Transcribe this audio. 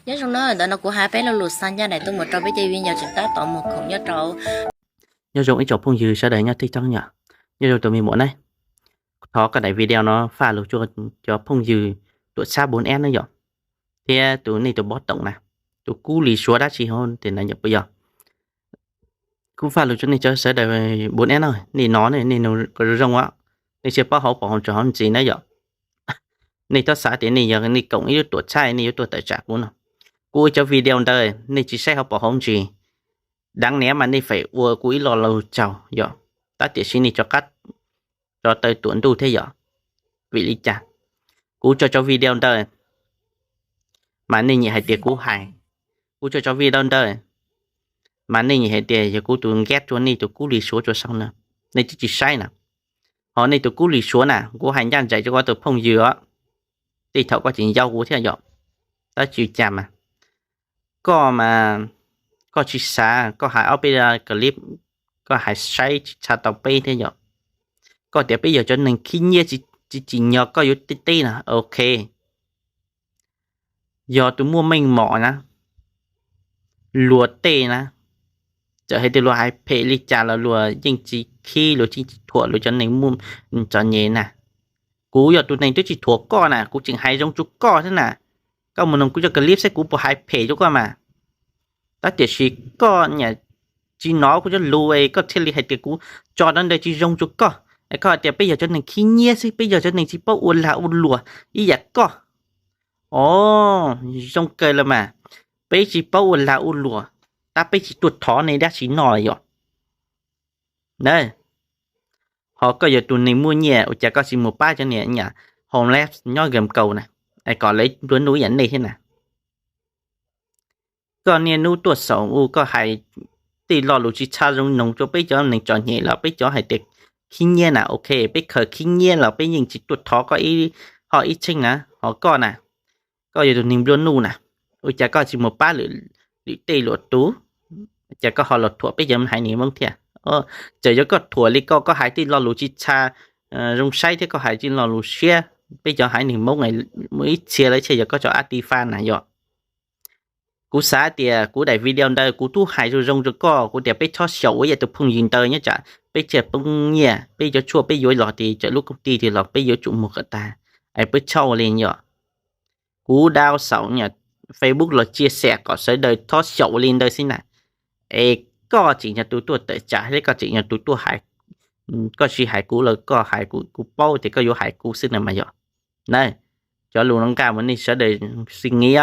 Nyob zoo na, ntawm no kuv hais peb lo lus xa ncaj daim tuaj mus rau peb cov viv ncaus tseem tab tom mus khoom nyob rau. Nyob zoo ib tsoom phooj ywg sawv daws nyob thib toj yom. Nyob zoo tus me muam na, thov koj daim video no faj lus rau cov phooj ywg tuam txhab Npoo Eb na yom, thiab tus nej tus pob toom na, tus kub li suav dab tsi hauv tes na yom puas yog? Kuv faj lus rau nej cov sawv daws Npoo Eb no, nej no nej nug kom zoo zoo, nej thiaj paub hauv paus hauv tsev hauv ntxiv na yom. Nej txhob xav tias nej yog nej koom ib lub tuam txhab nej yuav tuaj tawm tsam kuv no. Kuv ua cov video ntawd nej tsis saib hauv paus hauv ntsis, dab niag mas nej feem ua kuv ib lo lus tsaug yom, tab tiam sis nej rov qab rov taw tuam ntuj thiab yom. Vim li cas? Kuv tso cov video ntawd mas nej nyiam hais tias kuv hais, kuv tso cov video ntawd mas nej nyiam hais tias yog kuv tus nkav rua nej tus kub li suav rua sau na, nej twb tsis saib na. Ho nej tus kub li suav na, kuv hais ncaj nraim rau koj tus phooj ywg os, tej thaum koj tseem yau kuv thiab yom, tab tsis cas mas. Koj mas, koj tsis xav, koj hais ob peb clip, koj hais saib tsis tshaj tau peb thiab yom. Koj tias peb yog cov neeg khib nyiab, tsis tsim nyog koj yuav teb teb na, ok. Yog tus muaj meej mom na, luag tej na, txawm hais tias luag hais phem li cas los luag yeej tsis khib, luag yeej tsis thuam luag cov neeg muaj txom nyem na. Kuv yog tus neeg twb tsis thuam koj na, kuv tseem hais zoo rau koj thiab na. Koj mus noog kuv cov clip saib kuv puas hais phem rau koj mas. Tab tiam sis koj niam tsis hnov kuv cov lus es koj thiaj li hais tias kuv tso dab ntawd tsis zoo rau koj. Koj hais tias peb yog cov neeg khib nyiab xwb, peb yog cov neeg tsis paub ua lag ua luam ib yam koj. Os, zoo kawg los mas, peb tsis paub ua lag ua luam, tab peb tsis tuaj thov nej dab tsi noj yom. Ho koj yog tus neeg muaj nyiaj, ua cas koj tsis mus pab cov niam homeless nyob Glasgow na, es kom lawv nplua nuj ib yam nej thiab na. Koj niaj hnub tuaj xaum u, koj hais tej lo lus tsis tshaj zoo noog rau peb cov neeg txom nyem los peb cov hais tias khib nyiab na, ok, peb khaws khib nyiab los peb yeej tsis tuaj thov koj ib, ho ib txheej na. Ho koj na, koj yog tus neeg nplua nuj na, ua cas koj tsis mus pab lwm tej luam tus, cas koj ho los thuam peb cov haiv neeg Hmoob thiab? Txawm yog koj thuam li koj, koj hais tej lo lus tsis tshaj zoo saib thiab koj hais tej lo lus siab, peb cov haiv neeg Hmoob muaj ib txhia lawv thiaj yog koj cov anti-fan na yom. Kuv xav tias kuv daim video ntawd kuv twb hais zoo zoo rau koj, kuv tias peb txhob xyaum ua ib yam tus phooj ywg ntawd nyob tsam peb thiaj poob nyiaj, peb cov tshuaj peb yuav los tias txawm lub koom tij twg los peb yuav tsum muag kom tag, es peb txhob ua li yom. Kuv dau xaum Facebook los tsia xam kom sawv daws txhob xyaum ua li ntawd xwb na. Es koj tseem yog tus tuaj tawm tsam thiab koj tseem yog tus tuaj hais, koj tsis hais kuv los koj hais kuv, kuv paub tias koj yuav hais kuv xwb na mas yom. Na, cov lus no nqa mus nej sawv daws suy nghĩ.